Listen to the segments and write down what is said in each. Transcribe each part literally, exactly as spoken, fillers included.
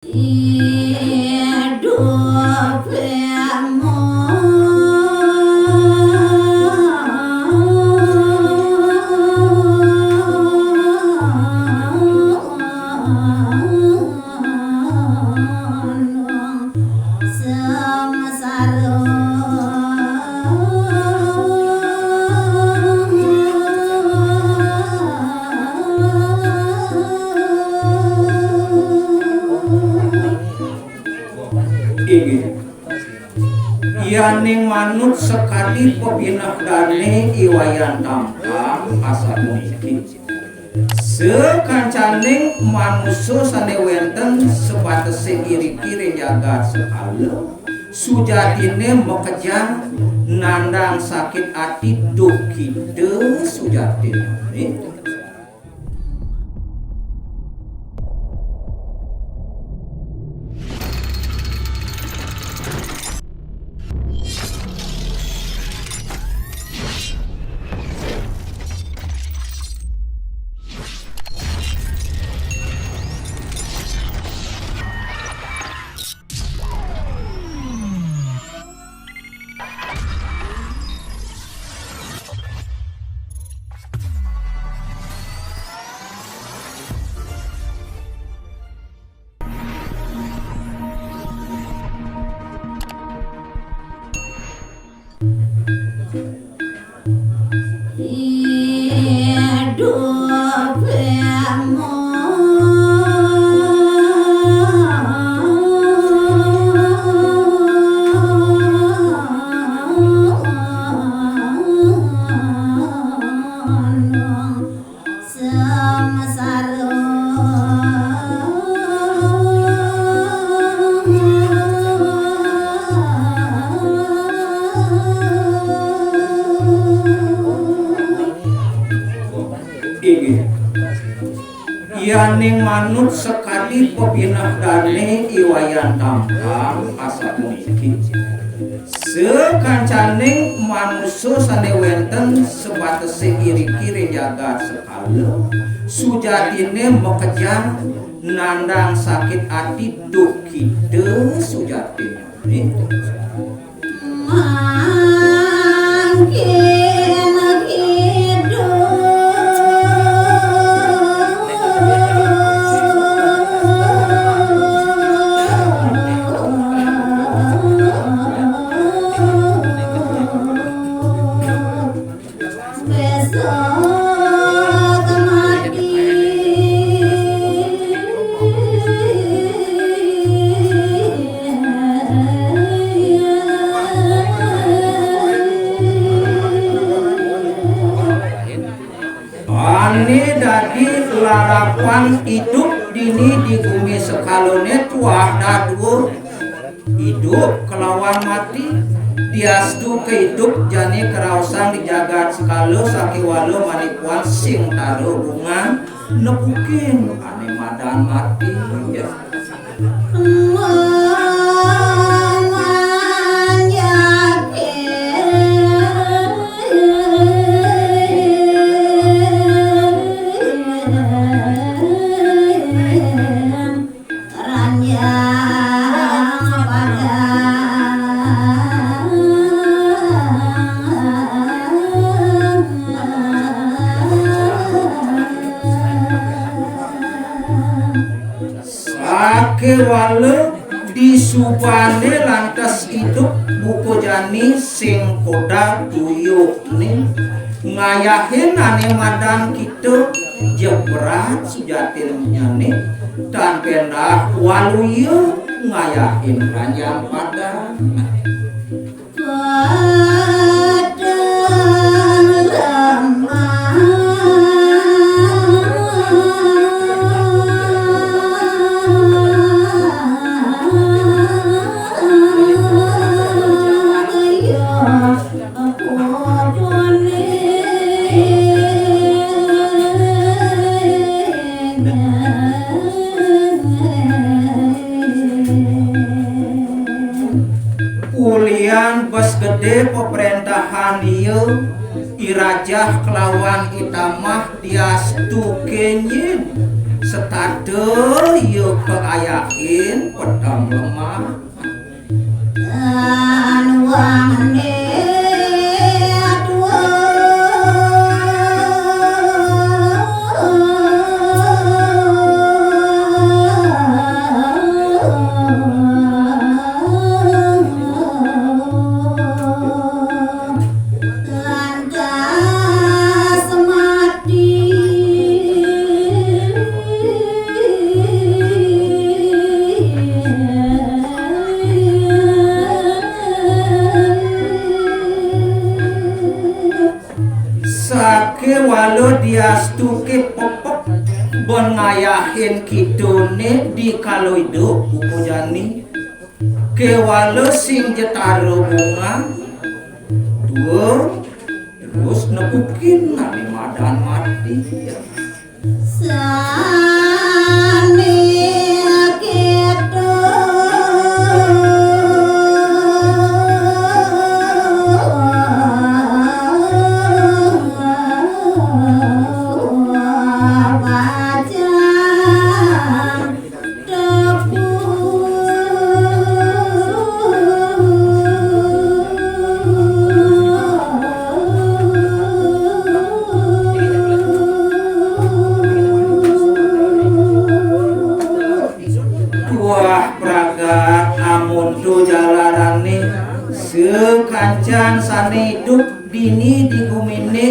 Idup Inggih. Yaning manut sakadi pepineh dane I Wayan Tamtang asapuniki. Sakancaning manusa sane wenten sabatese iriki ring jagat sekala, sujatine makejang nandang sakit ati duh kita sujatine. Inggih. Yaning manut sakadi pepineh dane I Wayan Tamtang asapuniki. Sakancaning manusa sane wenten sabatese iriki ring jagat sekala, sujatine makejang nandang sakit ati duh kita sujatine. Mangkin hidup. Besok mati. Ane dadi larapan idup dini di gumi sekalane tuah dadua. Idup kelawan mati, diastu ka idup jani karaosang di jagat sekala sakiwala manipuan sing tara bungan nepukin ane madan mati. Ranjang padang. Sakéwala disubane lantas idup buka jani sing kodag duyuhne. Ngayahin ane madan kita jebrat sujatinnyane, tan pendah waluya ngayahin ranjang padang. Padang lemah. Ulian bes gede pemerintahan iya, I Rajah kelawan I Tamah diastu kenjin. Setata ia kaayahin peteng lemah. Tan wang ne aduh. Lantas mati. Sakéwala diastu ké pepek ban ngayahin kitané dikala idup, Pupu Jani. Kéwala sing ja tara bungah, tua, terus nepukin ané madan mati. Sané kéto pacang tepu. Tuah pragat amun to jalarané, sakancan sané idup dini di guminé,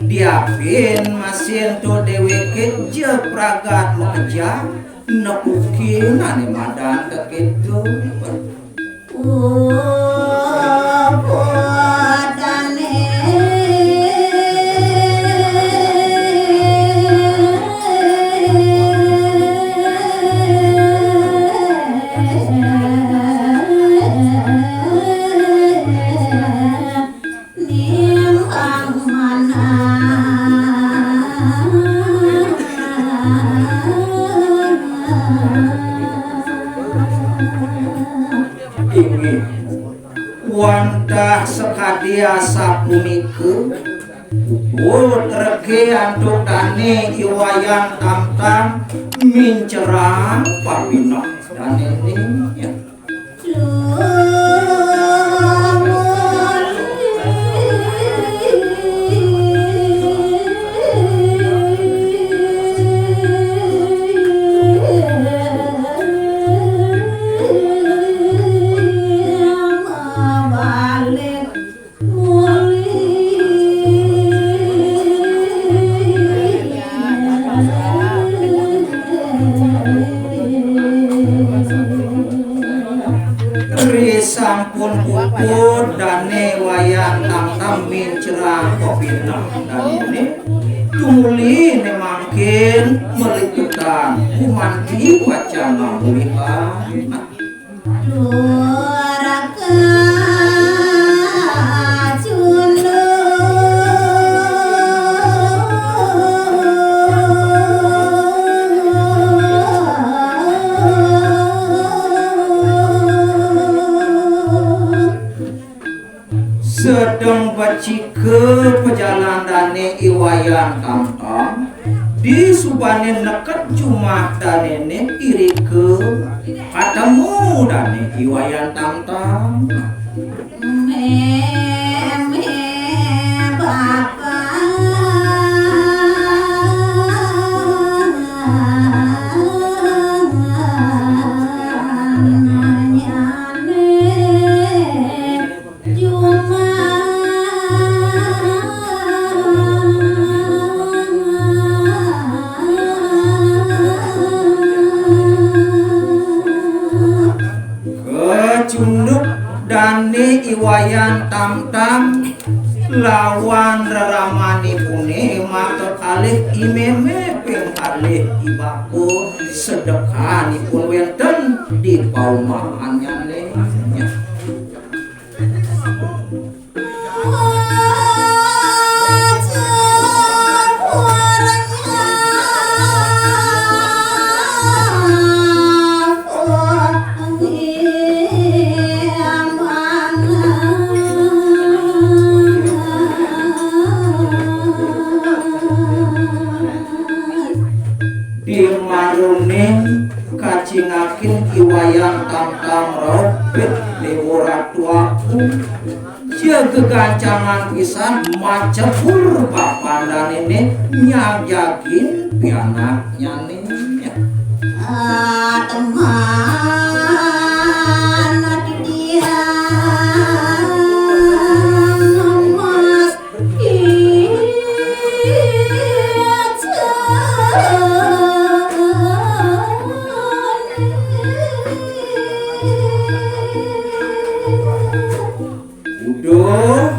diapin masih ento déwéké ja pragat makejang, nepukin ané madan kéto. Upadané. Nimbang manah. Inggih. Wantah sakadi asapunika, puput regi antuk dané I Wayan Tamtam mincerang papineh danéné. Risampun puput dané Wayan Tamtam mincerang papineh danéné, tumuli né mangkin maliputan gumanti wacana mulihan. Duraka cunduk. Sedeng becika pajalan dané I Wayan Tamtam, disubané neked jumah danéné irika katemu dané I Wayan Tamtam. Mémé bapa nyané. Kacunduk dané I Wayan Tamtam lawan reramanipuné makekalih I Mémé ping kalih I Bapa sedekanipun wénten di paumahannyané. Di Yang tam-tam rauh pit Déwa Ratu Agung. Sia gegancangan pisan macebur bapandané nyajagin pianaknyané. Ateman titiang mas Uduh,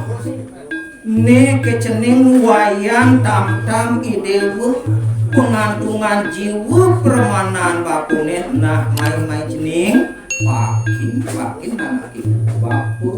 né ké cening wayang tam-tam I Déwa, pangantungan jiwa pramanan bapané, nah, mai-mai cening, pakin, pakin anaké bapa.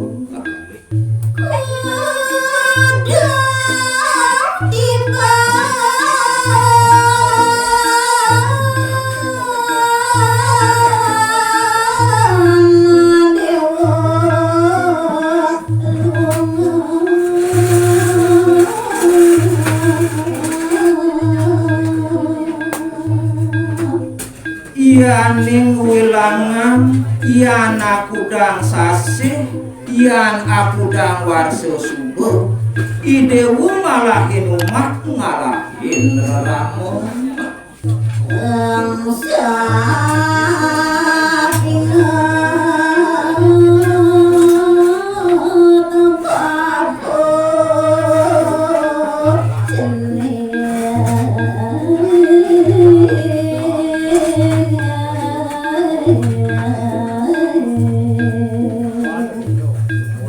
Yaning wilangan, yan akudang sasih, yan akudang warsa suba, I Déwa ngalahin umah, ngalahin rerama.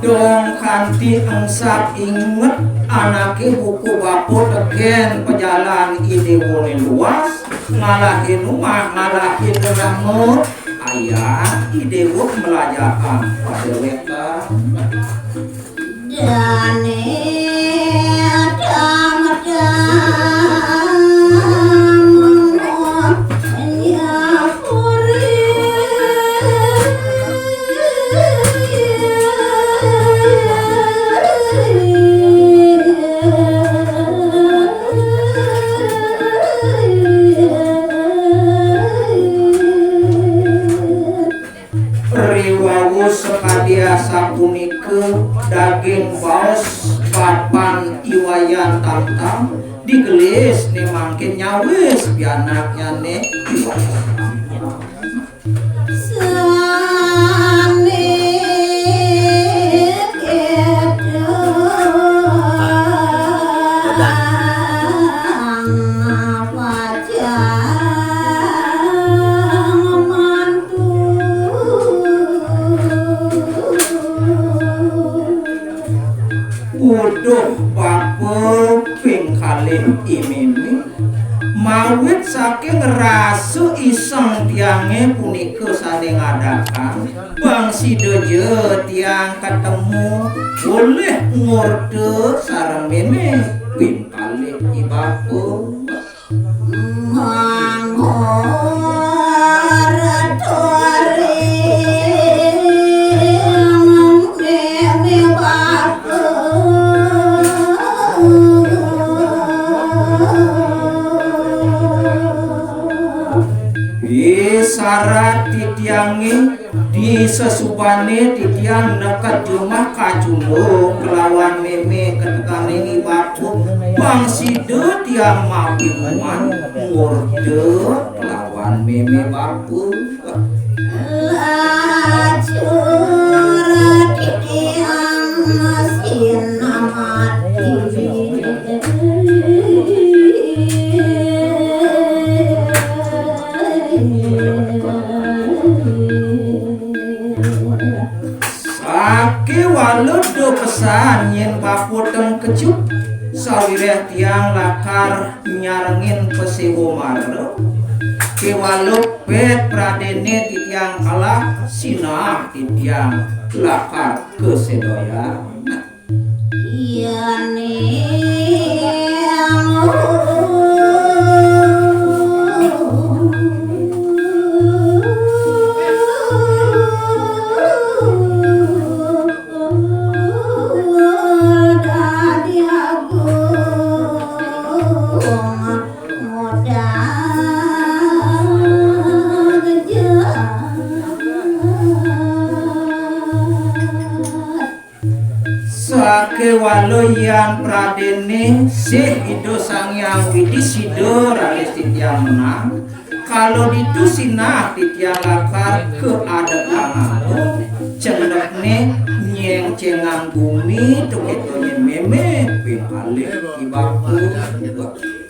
Dong kanti engsap inget anaké buka bapa tekén pajalan I Déwané luas, ngalahin umah, ngalahin rerama, ayah I Déwa melajahan padéwékan. Dané Riwau sakadi asapunika daging baos bapan I Wayan Tamtam digelis né mangkin nyawis pianaknyané I Wayan Tamtam. Sané kéto pacang mantu. Uduh bapa ping kalih I Mémé, mawit saking rasa iseng tiangé punika sané ngadakang, pang sida ja tiang katemu, polih ngorta sareng Mémé ping kalih I Bapa. Mangor turing Mémé Bapa. Isarat titiangé, di sesubané titiang neked jumah kacunduk kelawan Mémé ketekaning I Bapa, pang sida tiang mapinuman ngorta kelawan Mémé Bapa. Lajur titiang sinamati. Sakéwala da pesan yén bapa tengkejut, sawiréh tiang lakar nyarengin paséwa mara. Kéwala pét pradéné titiang kalah, sinah titiang lakar kasédayang. Yéning dadi agung, modal gejah. Sakéwala yan pradéné sih Ida Sang Hyang Widi Sida raris titiang menang. Kala ditu sinah titiang lakar ka adepan agung, cenekné nyéngcéngang gumi, to kétoné mémé ping kalih I Baku.